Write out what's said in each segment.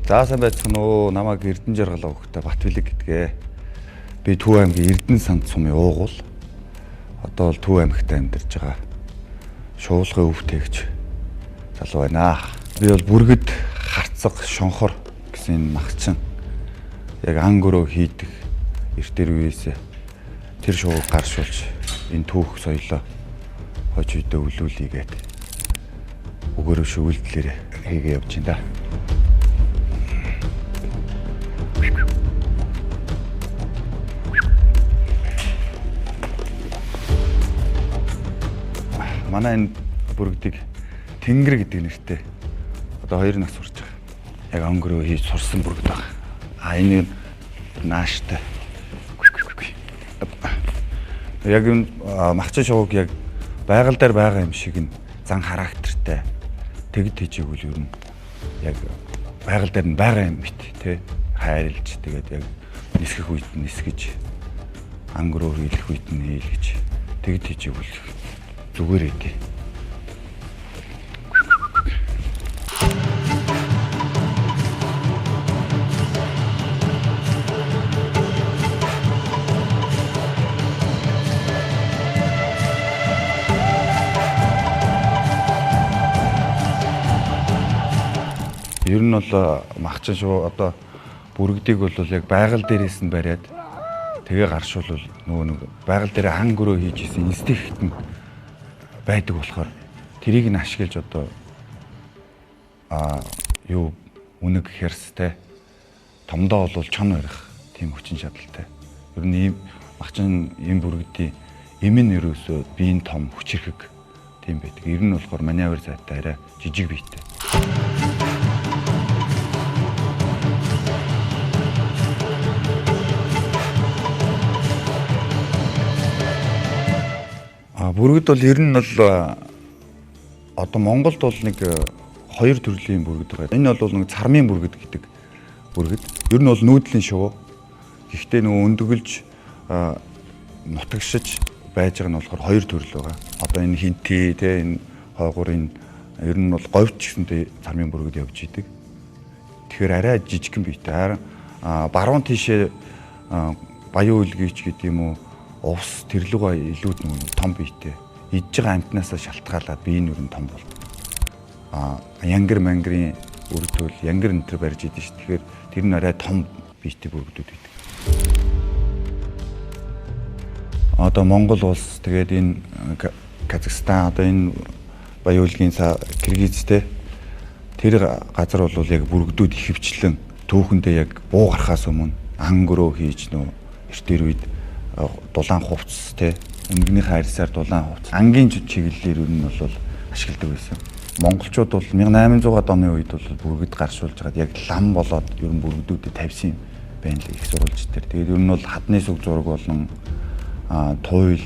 За сайн байцгаана уу? Намайг Эрдэнэ Жаргал овогтой Батбилэг гэдгээ. Би Төв аймгийн Эрдэнэ санд сумын уугуул. Одоо бол Төв аймагт амьдарч байгаа. Шуулгын өв тэгч залуу байна. Би бол бүргэд, харцаг, шонхор гэсэн энэ махчин яг ан гөрөө хийдэг эрт тэр үеэс тэр шувууг гаршуулж энэ түүх соёлоо хож үдэ өвлүүлье гээд өгөөрөө шүгэлдлээрээ хийгээ явж байна да. Манай энэ бүргэдийг Тэнгэр гэдэг нэртэй одоо 2 нас сурч байгаа. Яг өнгөрөө хийж сурсан бүргэд байгаа. А энэ нааштай. Яг энэ махчин шувууг яг байгаль дээр байгаа юм шиг нь зан характертай тэгд хийжээгүй л ер нь яг байгаль дээр нь байгаа юм бит тэ хайрлж тэгээд яг нисгэх үед нь нисгэж ангөрөө хийлэх үед нь хийлгэж тэгд хийжээгүй л зүгээр ээ. Ер нь бол махчин шувуу одоо бүргэдийг бол яг байгаль дээрээс нь бариад тэгээ гаршуулвал нөгөө нэг байгаль дээр ан гөрөө хийж исэн инстинкт нь байдаг болохоор тэрийг нь ашиглаж одоо юу үнэг хярстай томдоо бол чон барих тийм хүчин чадалтай. Ер нь ийм махчин ийм бүргэдийн эм нь ерөөсөө биеийн том хүчирхэг тийм байдаг. Ер нь болохоор маневр зайтай арай жижиг биетэй. Бүргэд бол ер нь бол одоо Монголд бол нэг хоёр төрлийн бүргэд байгаа. Энэ бол нэг цармын бүргэд гэдэг бүргэд. Ер нь бол нүүдлийн шувуу. Гэхдээ нөгөө өндөгөлж нутагшиж байж байгаа нь болохоор хоёр төрөл байгаа. Одоо энэ хинти те энэ хойгуур энэ ер нь бол говьч гэсэнтэй цармын бүргэд явж идэг. Тэгэхээр арай жижигхэн биетэй. Баруун тийшээ баян үлгийч гэдэг юм уу увс тэрлүүгээ илүү нөгөө том биетэй. Идж байгаа амьтнаасаа шалтгаалаад бие нь ер нь том болдог. Янгар мангарын үр төл янгар энэ төр барьж идэв ш. Тэгэхээр тэр нь арай том биетэй бүргэдүүд байдаг. Одоо Монгол улс тэгээд энэ Казахстан одоо энэ Баян-Өлгийн Киргизтэй тэр газар бол яг бүргэдүүд ихэвчлэн түүхэндээ яг буу гарахаас өмнө ан гөрөө хийж нөө эрт тэр үед дулаан хувцс те өнгөнийхөө хайрсаар дулаан хувцс ангийн чиглэлээр ер нь бол ашигладаг байсан. Монголчууд бол 1800-аад оны үед бол бүргэд гаршуулж хагаад яг лам болоод ер нь бүргэдүүдэд тавьсан юм байна л их сурвалж дээр. Тэгээд ер нь бол хадны сүг зураг болон туйл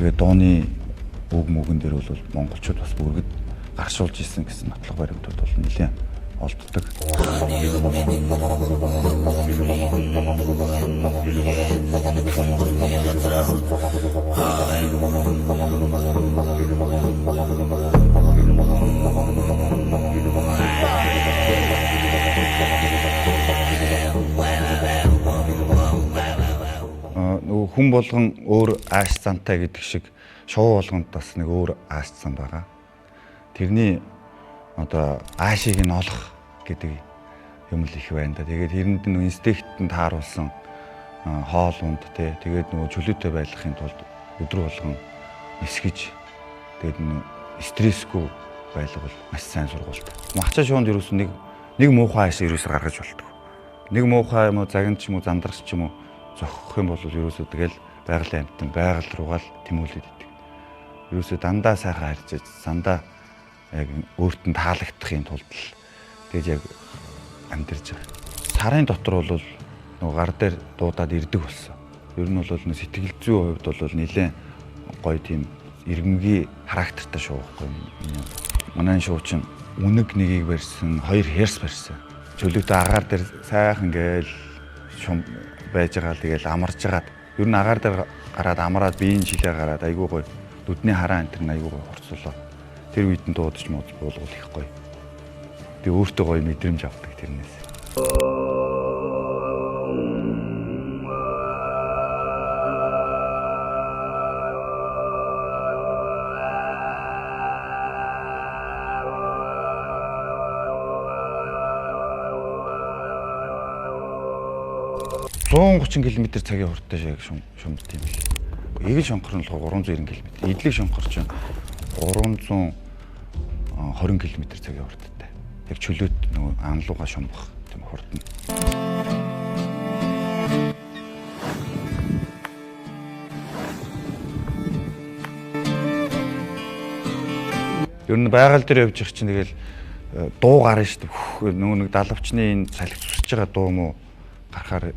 тэгээд дууны үг мөгөн дээр бол монголчууд бас бүргэд гаршуулж исэн гэсэн нотлох баримтууд бол нэлээд олддог. Нөгөө хүн болгон өөр ааш зантай гэдэг шиг шувуу болгонд бас нэг өөр ааш зан байгаа. Тэрний одоо аашийг нь олох гэдэг юм л их байна да. Тэгээд тэрэнд нь инстинктэнд тааруулсан хоол унд те тэгээд нөгөө чөлөөтэй байлгахын тулд өдөр болгон нисгэж тэгээд стрессгүй байлгавал маш сайн сургуультай. Махчаа шуунд ерөөсөн нэг муухай ааш ерөөсөө гаргаж болтгоо. Нэг муухай юм уу загин ч юм уу зандрагч ч юм уу зохих юм бол ерөөсөө тэгэл байгалийн амьтан байгаль руугаа л тэмүүлээд идэг. Ерөөсөө дандаа сайхан харьцаж сандаа яг өөрт нь таалагдахын тулд л тэгж яг амьдарч байгаа. Сарын дотор бол нөгөө гар дээр дуудаад ирдэг болсон. Ер нь бол нөө сэтгэл зүйн хувьд бол нэлээд гоё тийм иргэмгий характертай шувуу байхгүй. Манай шувуу чинь үнэг нэгийг барьсан, хоёр херс барьсан. Чөлөөтэй агаар дээр сайхан гээл шум байж байгаа л тэгэл амарч хагаад ер нь агаар дээр гараад амраад биеийн чилээ гараад айгүй гоё нүдний хараа энэ төр айгүй гоё хурцлаа. Тэр үед нь дуудаж муудаж буулгуул их гоё. Тэг өөртөө гоё мэдрэмж авдаг тэрнээс. 130 км цагийн хурдтай шиг шумбат юм бэл. Эгэл шонхор нь болохоор 390 км. Эдлэг шонхор чинь 320 км цагийн хурдтай. Яг чөлөөт нөгөө анлууга шумбах тийм хурд нь. Ер нь байгаль дээр явж их чинь тэгэл дуу гарна шүү дээ. Нөгөө нэг далавчны энэ салхи зүсэж байгаа дуу мó гарахаар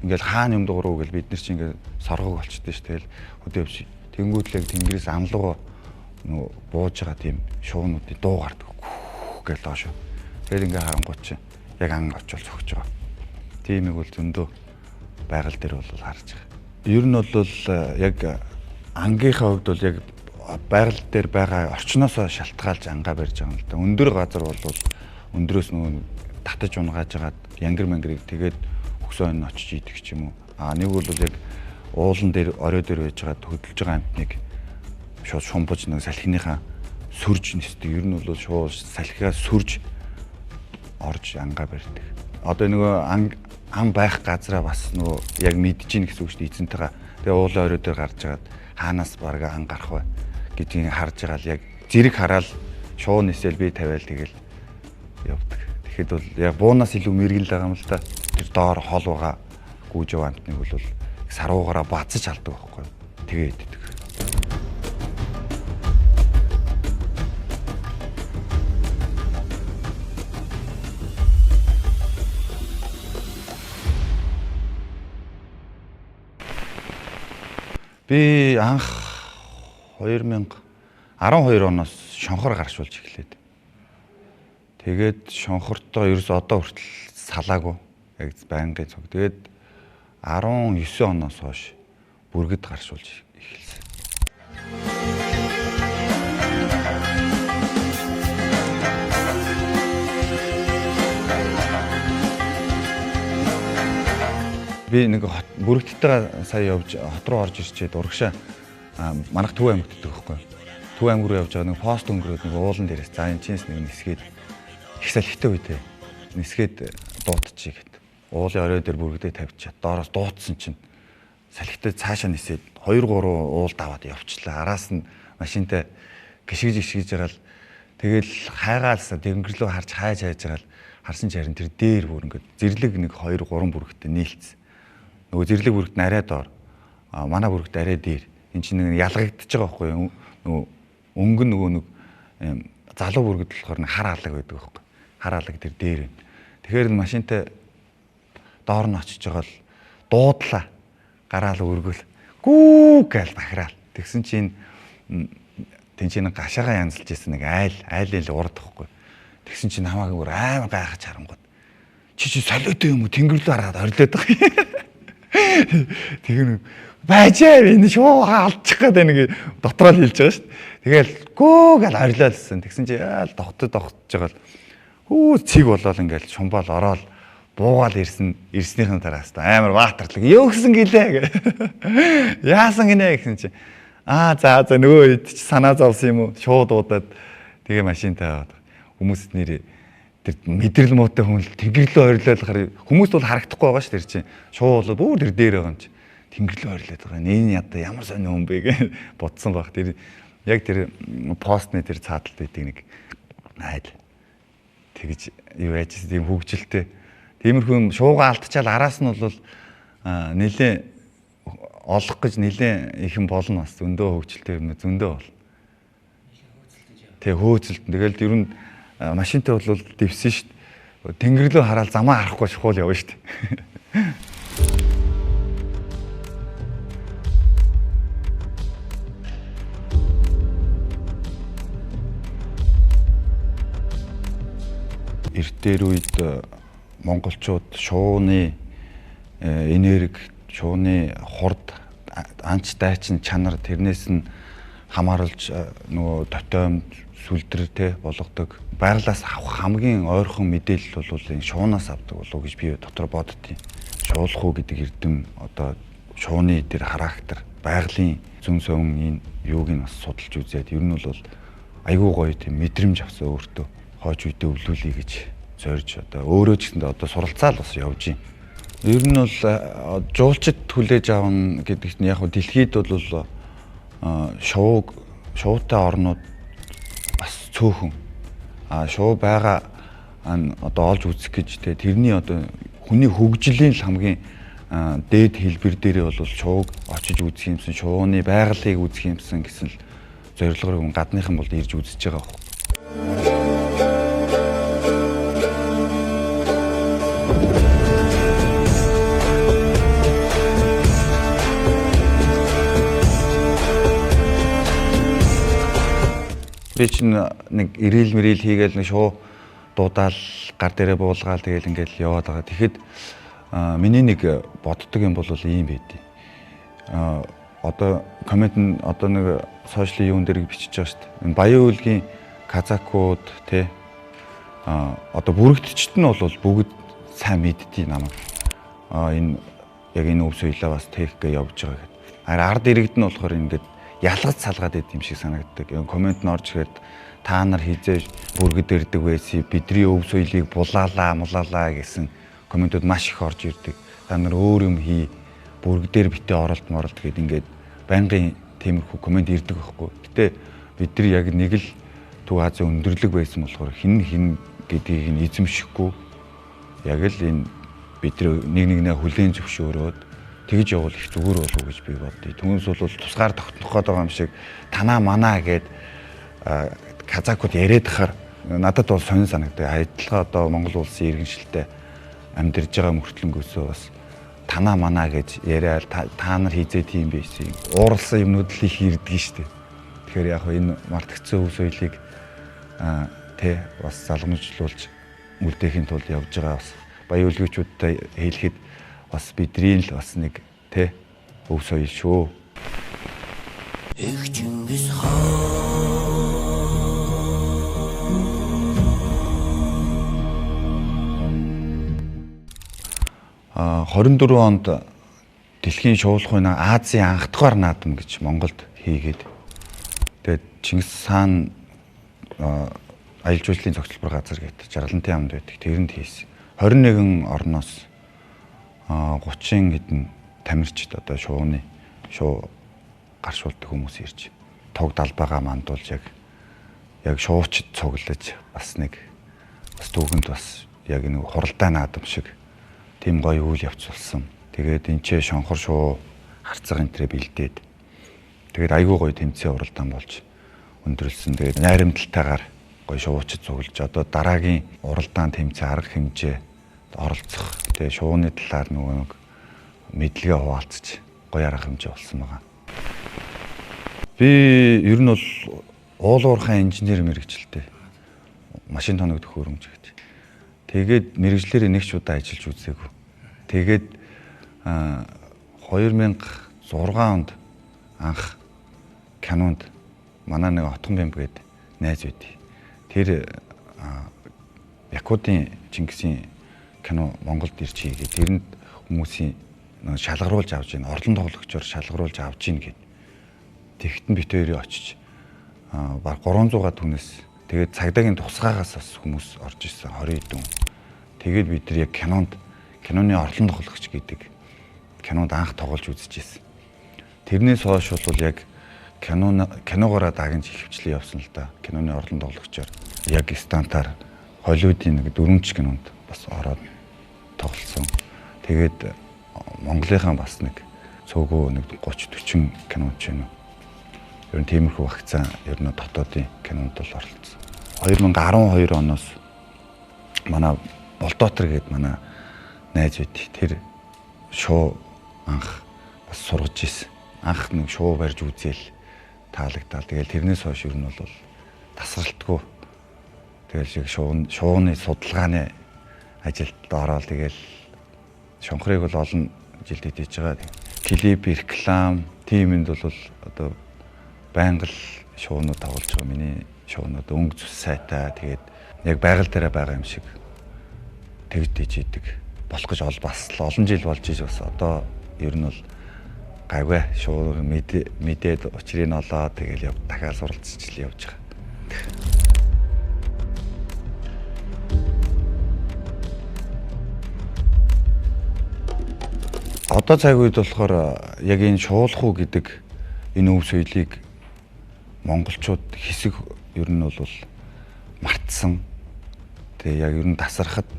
ингээл хаана юм дуур уу гэл бид нар чинь ингээл соргог болчихдээ ш. Тэгэл хөдөө явж тэнгүүтлэг тэнгэрээс амлууга нөгөө бууж байгаа тийм шуунуудын дуу гардаг гэл доош. Тэгэл ингээ харангуут чинь яг ан очил зогсож байгаа. Тиймийг бол зөндөө байгаль дээр бол харж байгаа. Ер нь бол яг ангийнхаа хувьд бол яг байгаль дээр байгаа орчноосоо шалтгаалж ангаа барьж байгаа юм л да. Өндөр газар бол өндрөөс нөгөө татаж унгааж хагаад янгар мангарыг тэгээд өгсөн ойн очиж идэх ч юм уу. А нэг бол яг уулан дээр орой дээр байж байгаа хөдөлж байгаа амьтныг шууд шумбаж нэг салхиныхаа сүрж нисдэг. Ер нь бол шууд салхигаа сүрж орж ангаа барьдаг. Одоо нөгөө ан байх газараа бас нөгөө яг мэдэж гин гэсэн үг шүү дээ эзэнтэйгээ. Тэгээ уулын орой дээр гарч агаад хаанаас бараг ан гарах вэ гэдгийг харж байгаа л яг зэрэг хараал шуу нисэл би тавиал тэгэл явдаг. Тэгэхэд бол яг буунаас илүү мэрэгэл байгаа юм л та. Тэр доор хол байгаа гүйж яваа амтныг бол саруугаараа бацаж алдаг байхгүй. Тэгээ иддэг. Би анх 2012 оноос шонхор гаршуулж эхлээд. Тэгээд шонхортой ерөөс одоо хүртэл салаагүй. Яг байнгын цуг. Тэгээд 19 оноос хойш бүргэд гаршуулж эхэлсэн. Би нэг бүрэгдтэйгээ сая явж хот руу орж ирчээд урагшаа манайх Төв аймагт идэх байхгүй. Төв аймаг руу явж байгаа нэг пост өнгөрөөд нэг уулан дээрээс за энэ чинс нэг нисгээд их салхитай үедээ нисгээд дуутчих гэт. Уулын орой дээр бүрэгдээ тавьчихад доороос дуутсан чинь салхитай цаашаа нисээд 2 3 уул даваад явчлаа. Араас нь машинтай гიშгэж гიშгэж байгаа л тэгэл хайгаалсан тэнгэр рүү харж хайж хайж байгаа л харсан чи харин тэр дээр бүр ингээд зэрлэг нэг 2 3 бүрэгтэй нийлцсэн. Нөгөө зэрлэг бүрэгт нь арай доор, манай бүрэгт арай дээр. Энд чинь нэг ялгагдчихж байгаа байхгүй юу? Нөгөө өнгө нөгөө нэг залуу бүрэгд болохоор нэг хар алаг байдаг байхгүй. Хар алаг тэр дээр байна. Тэгэхээр машинтай доор нь очиж байгаа л дуудлаа. Гараал өргөл. Гүү гээл бахираал. Тэгсэн чинь тэн чинь гашаагаа янзалж исэн нэг айлын л урд байхгүй. Тэгсэн чинь намайг бүр амар гайхаж харангууд. Чи солиотой юм уу? Тэнгэр рүү хараад орилоод байгаа. Тэгэхээр байж энэ шуу алдчих гээд байна гэж дотроо л хэлж байгаа шүү дээ. Тэгэл гөө гэл орилоолсэн. Тэгсэн чи яал тогтож байгаа л хүү цэг болоод ингээл шумбаал ороод буугаал ирснийхэн дараа хэвээр амар баатарлаг. Юу гэсэн гэлээ гэ. Яасан гинэ гэсэн чи аа за нөгөө үед чи санаа зовсон юм уу? Шууд уудаад тэгээ машинтай аваад хүмүүс нэр тэр мэдрэл муутай хүн л тэнгэр рүү орилоод хар хүмүүст бол харагдахгүй байгаа ш тэр чинь. Шууд бол бүр тэр дээр байгаа юм чи. Тэнгэр рүү орилоод байгаа. Энэ ядаа ямар сони хүн бэ гэж бодсон баг. Тэр яг тэр постны тэр цаадалт байдаг нэг айл тэгж юу яажсэн тийм хөгжилтэй. Тиймэрхүү юм шуугаа алдчихаал араас нь бол нэлээ олох гэж нэлээ их юм болно бас зөндөө хөгжилтэй юм зөндөө бол. Тэг хөөцөлт. Тэгэл ер нь машинтай бол дэвсэн шүү дээ. Тэнгэр рүү хараал замаа харахгүй шухуул явна шүү дээ. Эртээр үед монголчууд шууны энерги, шууны хурд, анч дайчин чанар тэрнээс нь хамааруулж нөгөө тотем сүлдэр те болгодог. Байгалаас авах хамгийн ойрхон мэдээлэл бол энэ шуунаас авдаг болов уу гэж би дотор боддیں۔ Шуулах уу гэдэг эрдэм одоо шууны тэр характер, байгалийн зөн совин энэ юуг нь бас судалж үзээд ер нь бол айгүй гоё тийм мэдрэмж авсан өөртөө хойч үедээ өвлүүлэе гэж зорж одоо өөрөө ч гэсэндээ одоо суралцаал бас явж байна. Ер нь бол жуулчид хүлээж авна гэдэгт нь яг хөө дэлхийд бол шуутай орнууд бас цөөхөн. Шуу байгаа одоо олж үзэх гэж те тэрний одоо хүний хөгжлийн л хамгийн дээд хэлбэр дээрээ бол шууг очиж үзэх юмсан, шууны байгалыг үзэх юмсан гэсэн л зорилгоор хүн гадныхан бол ирж үзэж байгаа байхгүй. Би чинь нэг ирээл мэрэл хийгээл нэг шуу дуудаал гар дээрээ буулгаал тэгэл ингээл яваад байгаа. Тэгэхэд миний нэг боддог юм бол ийм байдیں۔ Одоо коммент нь одоо нэг сошиал юун дээр бичиж байгаа шүү дээ. Энэ Баян уулгийн казакууд те одоо бүрэгдчт нь бол бүгд сайн мэддгийг намайг. Энэ яг энэ өв соёлоо бас техгээ явж байгаа гэдэг. Харин ард иргэд нь болохоор ингээд ялгаж салгаад байд юм шиг санагддаг. Коммент нь орж ирэхэд та нар хизээ бүргэд ирдэг байсан, бидний өв соёлыг булаалаа, мулаалаа гэсэн комментүүд маш их орж ирдэг. Та нар өөр юм хий, бүргэдээр битээ оролт моролт гэд ингээд байнгын тиймэрхүү коммент ирдэг байхгүй. Гэтэ бид нар яг нэг л Төв Азийн өндөрлөг байсан болохоор хин хин гэдгийг нь эзэмшихгүй яг л энэ бид нэг нэгнээ хүлээн зөвшөөрөөд тэгж явбал их зүгээр болов уу гэж би бодъё. Түүнээс бол тусгаар тогтнох гээд байгаа юм шиг танаа манаа гээд казакууд яриад хахаар надад бол сонин санагдав. Адилхан одоо Монгол улсын иргэншилтэй амьдарж байгаа мөртлөнгөөсөө бас танаа манаа гэж яриад та нар хизээ тийм байсан. Ууралсан юмнууд л их ирдэг шүү дээ. Тэгэхээр яг энэ мартагдсан өв соёлыг тэ бас залгамжлуулж үлдээхийн тулд явж байгаа бас баян уулгичуудтай хэлэхэд бас бидний л бас нэг тэ өв соёл шүү. Их Чингис хаан А 24 онд дэлхийн шуулахын Азийн анхдугаар наадам гэж Монголд хийгээд тэгээд Чингис хаан аялал жуулчлалын зохицолбор газар гэдэг Жаргалантын амд байдаг тэрэнд хийсэн. 21 орноос 30 хэдэн тамирчид одоо шууны шуу гаршуулдаг хүмүүс ирж туг далбайгаа мандуулж яг шуучид цуглаж бас нэг бас түүхэнд бас яг нэг хуралдаа наадам шиг тийм гоё үйл явц болсон. Тэгээд энэ ч шонхор шуу харцаг энтрээ бэлдээд тэгээд айгүй гоё тэмцээн уралдаан болж өндөрлсөн. Тэгээд найрамдалтайгаар гоё шуучид цуглаж одоо дараагийн уралдаан тэмцээн арга хэмжээ оролцох тэгээ шууны талаар нөгөө нэг мэдлэгээ хуваалцаж гоё арга хэмжээ болсон байгаа. Би ер нь бол уул уурхайн инженер мэрэгчлээ. Машин тоног төхөөрөмж гэж. Тэгээд мэрэгжлээрээ нэг ч удаа ажиллаж үзээгүй. Тэгээд 2006 онд анх кинонд манай нэг Отгон бямб гээд найз байдیں۔ Тэр Якутын Чингисийн кино Монголд ирж хийгээд тэрэнд хүмүүсийн шалгаруулж авч гин, орлон тоглогчоор шалгаруулж авч гин гэд. Тэгтэн бит хоёрын очиж баг 300-аад хүнээс тэгээд цагдаагийн тусгаагаас бас хүмүүс орж ирсэн 20 хэдэн. Тэгээд бид нар яг киноны орлон тоглогч гэдэг кинонд анх тоглож үзчихсэн. Тэрнээс хойш бол яг киногоороо дагнж ихэвчлэн явсан л да. Киноны орлон тоглогчоор яг стантаар Холливуудын нэг дөрвөнч кинонд бас ороод тоглосон. Тэгээд Монголынхаа бас нэг цөөхөө нэг 30 40 кино ч юм уу. Ер нь тиймэрхүү багцаа ер нь дотоодын кинонд бол оролцсон. 2012 оноос манай Болдоотор гээд манай найз байд. Тэр шуу анх бас сургаж ирсэн. Анх нэг шуу барьж үзээл таалагдал. Тэгэл тэрнээс хойш ер нь бол тасралтгүй. Тэгэл шиг шууны судалгааны ажилд ороод тэгэл шонхрыг бол олон жилд хийж байгаа. Клип, реклам, тиймэнд бол одоо Байнга л шуунууд тоглож байгаа. Миний шуунууд өнгө зүс сайтай. Тэгээд яг байгаль дээрээ байгаа юм шиг тэгж дижидэг. Болох гэж ол бас олон жил болж иж бас одоо ер нь бол гайгүй шууд мэдээд учрыг нь олоо тэгэл яв дахиад суралцж л явж байгаа. Одоо цаг үед болохоор яг энэ шуулах уу гэдэг энэ өв соёлыг монголчууд хэсэг ер нь бол мартсан. Тэгээ яг ер нь тасархад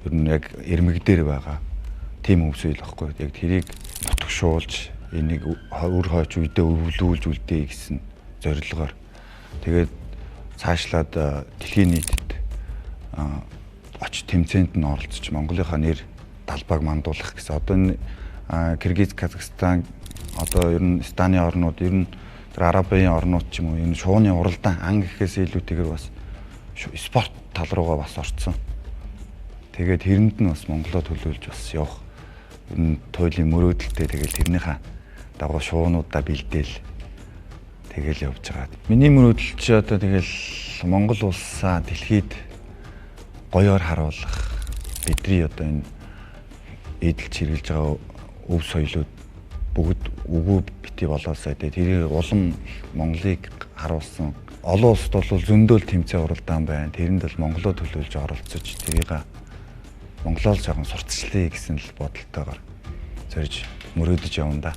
ер нь яг ирмэг дээр байгаа тийм өв соёл байхгүй. Яг тэрийг нутагшуулж энийг үр хойч үедээ өвлүүлж үлдээе гэсэн зорилгоор тэгээд цаашлаад дэлхийн нийтэд очиж тэмцээнд нь оролцож Монголынхаа нэр талбайг мандуулах гэсэн. Одоо энэ Киргиз, Казахстан, одоо ер нь Станы орнууд, ер нь Арабын орнууд ч юм уу энэ шууны уралдаан ан гэхээс илүүтэйгээр бас спорт тал руугаа бас орцсон. Тэгээд тэрэнд нь бас Монголоо төлөөлж бас явах ер нь туйлын мөрөөдөлтэй тэгэл тэрнийхээ дагуу шуунуудаа бэлдээл тэгэл явж байгаа. Миний мөрөөдөл чи одоо тэгэл Монгол улсаа дэлхийд гоёор харуулах, бидний одоо энэ эдэлж хэрэглэж байгаа өв соёлууд бүгд үгүй бити болоосай. Тэгээ тэрийг улам их Монголыг харуулсан. Олон улсад бол зөндөөл тэмцээн уралдаан байна. Тэрэнд бол Монголоо төлөөлж оролцож тэрийг Монголоор жоохон сурталчлая гэсэн л бодолтойгоор зорж мөрөөдөж явна да.